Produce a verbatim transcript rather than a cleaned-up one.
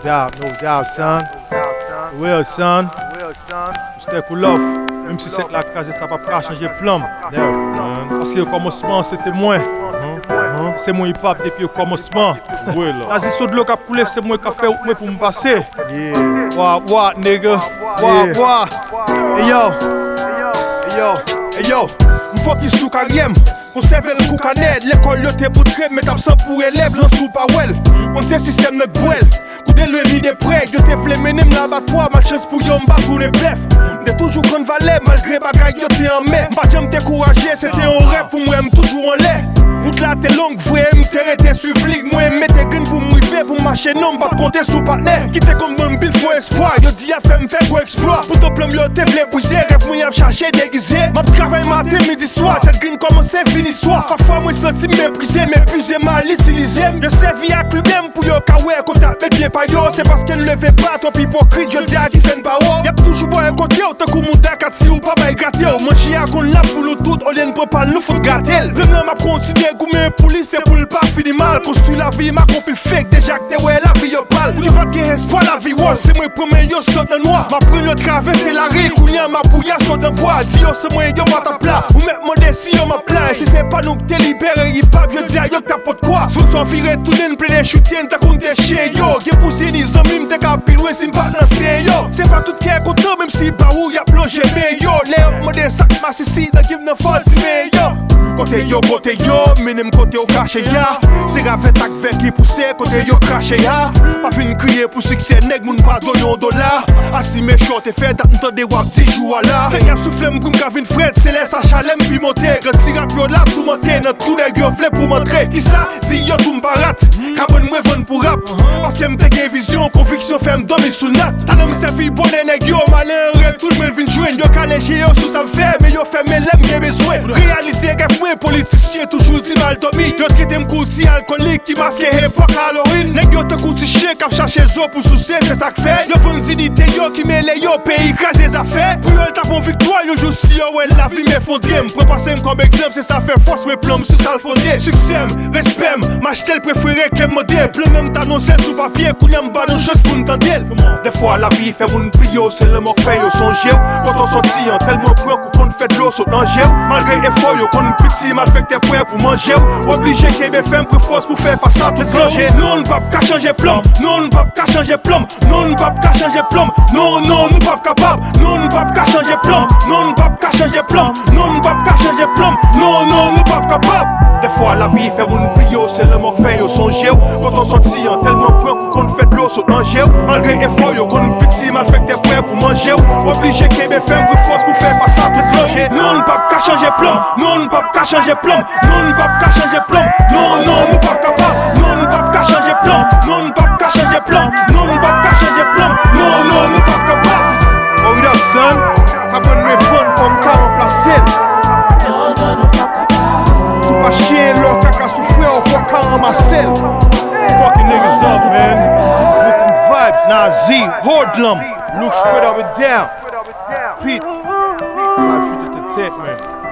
Doubt, no doubt, son. Real, son. Mister Cool Off. Menm si sèk la kraze, sa p ap ka chanje plan m. Never, man. Paske okòmansman, se te mwen. Se mwen hip hop depi okòmansman. Nazi sou dlo k ap koule, se mwen k ap fè wout mwen pou m pase. Wa, wa, nigga. Wa, wa. Hey, yo. Hey, yo. Hey, yo. M fokis sou karyè m. Konsève l kou kanè, lekòl yo te bout krèm, met absan pou elèv, lan sou pa wè l. Konn se sistèm nan k bwè l. Kou de lwen ni de prè, yo te vle mennen m nan abatwa, malchans pou yo, m pa tounen bèf. M te toujou konn valè, malgre bagay yo te anmè. M pa janm dekouraje, se te yon rèv pou m wè m toujou anlè. Wout la te long, vre, m te rete swiv lig mwen, m mete grenn pou m rive, pou m mache, non, m pa t konte sou patnè. Ki te konn ban m pil fo espwa, yo di y ap fè m fè gwo eksplwa. Poutan plan m yo te vle brize, rèv mwen y ap chache degize. M ap travay maten, midi, swa, tèt grenn kòmanse vini swa. Pafwa mwen santi m meprize, m epuize, mal itilize m. Yo sèvi ak limyè m pou yo ka wè kote y ap met pye pa yo. Se paske n leve ba, twòp ipokrit, jodi a ki fè n pa wo. Y ap toujou bòykote w tankou mouda kat si w pa bay grate w. Manje a konn la pou nou tout, olye n pran pa l, nou fout gate l. Plan nan m ap kontinye goumen pou li, se pou l pa fini mal. Konstwi lavi m ak yon pil fake, deja k te wè lavi yo pal. Ki pa t gen espwa lavi wòz, se mwen pran men yo sot nan nwa. M aprann yo travèse lari, kounye a m ap bouya sot nan bwa. Di yo se mwen yo pa t ap la, ou mèt mande si yo m ap la. E si se pa nou k te libere hip hop, jodi a yo k t ap pot kwa. Sponsò vire tounen, n plede choute n tankou n te chyen yo. Gen pou zini zanmi m te ka pi lwen si m pa t nan sen yo. Se pa tout kè kontan, menm si ba ou y ap lonje men yo. Lè yo mande sa k masisi, nan gim nan fò di men yo. Kote yo, kote yo, mennen m kote yo kache ya. Se ravèt ak vè ki pouse kote yo krache a. Pa vin kriye pou siksè nèg, moun pa do yon dola. Asi mechan te fè dat m tande w ap di jou a la. Fè y ap soufle m pou m ka vin frèt, se lè sa chalè m pi monte. Grandi rap yo la toumante, nan twou nèg yo vle pou m antre. Kisa? Di yo tou m pa rat, kabann mwen vann pou rap. Paske m te gen vizyon, konviksyon fè m dòmi sou nat. Talè m sèvi bonè nèg yo, malen an rèv, tout mwen vin jwenn. Yo kale je yo sou sa m fè, men yo fèmen lè m gen bezwen. Reyalize rèv mwen, politisyen toujou di m al dòmi. Yo trete m kou ti alkolik ki maske epòk Halloween. Nèg yo tankou ti chen k ap chache zo pou souse, se sa k fè yo vann diyite yo ki mele yo, peyi kraze zafè. Pou yo l t ap yon viktwa yon jou si yo wè lavi m efondre. M pran pase m kòm egzanp, se sa fè fòs mwen plan m sou sa l fonde. Siksè m, respè m, m achte l prefere ke m mande. Plan nan m t anonse l sou papye, kounye a m ba nou chans pou n tande l. Dèfwa lavi fè moun bliye w, se lanmò k fè yo sonje w. Kote w sòti an tèlman pran kou konn fè dlo sot nan je w. Malgre efò yo konn piti, malfektè prè pou manje w. Oblije kenbe fèm, pran fòs pou fè fas a tout danje. Non, n p ap ka chanje plan m. Non, n p ap ka chanje plan m. Non, n p ap ka chanje plan m. Non, non, nou p ap kapab. Non, n p ap ka chanje plan m. Non, n p ap ka chanje plan m. Non, n p ap ka chanje plan m. Non, non, nou p ap kapab. Dèfwa lavi fè moun bliye w, se lanmò k fè yo sonje w. Kote w sòti an tèlman pran kou konn fè dlo sot nan je w. Malgre efò yo konn piti, malfektè prè pou manje w. Oblije kenbe fèm, pran fòs pou fè fas a tout danje. Non, n p ap ka chanje plan m. Non, n p ap ka chanje plan m. Non, n p ap ka chanje plan m. Non, non, nou p ap kapab. Non, n p ap ka chanje plan m. Non, n p ap ka chanje plan m. Non, n p ap ka chanje plan m. Non, non, nou p ap kapab. Oh, what up, son? Kabann mwen vann, fò m ka ranplase l. Si w pa chyen lè w kaka sou frè w, fò w ka ranmase l. Fucking niggas up, man. Brooklyn Vibes, Nazi, Hoodlum. Look straight up and down. Pete. Vibe straight to the tech, man.